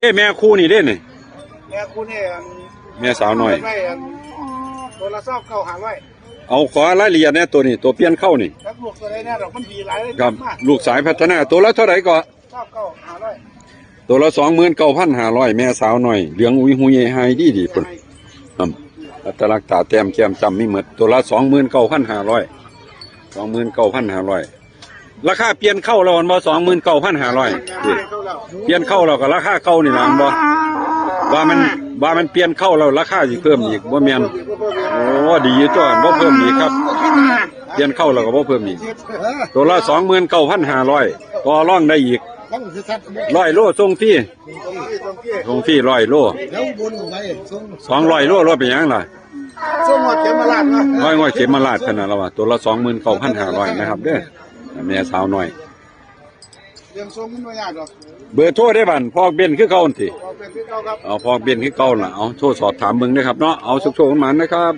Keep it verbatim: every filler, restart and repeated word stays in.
เอ้ย แม่คู่นี่เด้นี่ แม่คู่นี่อัน แม่สาวน้อย ไว้อัน ตัวละเศร้าเก้าห้าร้อย เอาขอรายละเอียดแหน่ ตัวนี้ ตัวเปลี่ยนเข้านี่ ครับ ลูกตัวใดเนี่ยดอกมันดีหลายเลย ครับ มาก ลูกสายพัฒนา ตัวละเท่าไหร่ก็ เศร้าเก้าห้าร้อย ตัวละสองหมื่นเก้าพันห้าร้อย แม่สาวน้อย เหลืองอุ้ยหุยไฮดีดีพุ่น ครับ อัตลักษณ์ตาแต้มแก้มจ้ำมีหมด ตัวละสองหมื่นเก้าพันห้าร้อย สองหมื่นเก้าพันห้าร้อย ราคาเปลี่ยนเข้าแล้วมันบ่ สองหมื่นเก้าพันห้าร้อย เปลี่ยนเข้าแล้วก็ราคาเก่านี่ล่ะมันบ่ ว่ามัน ว่ามันเปลี่ยนเข้าแล้วราคาสิเพิ่มอีกบ่แม่น โอ้ ดีอยู่ตัว บ่เพิ่มอีกครับ เปลี่ยนเข้าแล้วก็บ่เพิ่มอีก ตัวละสองหมื่นเก้าพันห้าร้อย ต่อรองได้อีก ร้อยโลส่งฟรี ส่งฟรีร้อยโล สองร้อยโล รถเป็นหยังล่ะ ส่งฮอดเขมราชนะ ร้อยงอยเขมราชขนาดละว่า ตัวละสองหมื่นเก้าพันห้าร้อยนะครับเด้อ แม่สาวน้อย เรื่องส่งมันบ่ยากดอก เบอร์โทรได้บัด พอเบนคือเก่าหั่นติ พอเบนคือเก่าครับ เอา พอเบนคือเก่าล่ะ เอา โทรสอบถามเบิ่งเด้อครับเนาะ เอา โชคๆ กันมานะครับ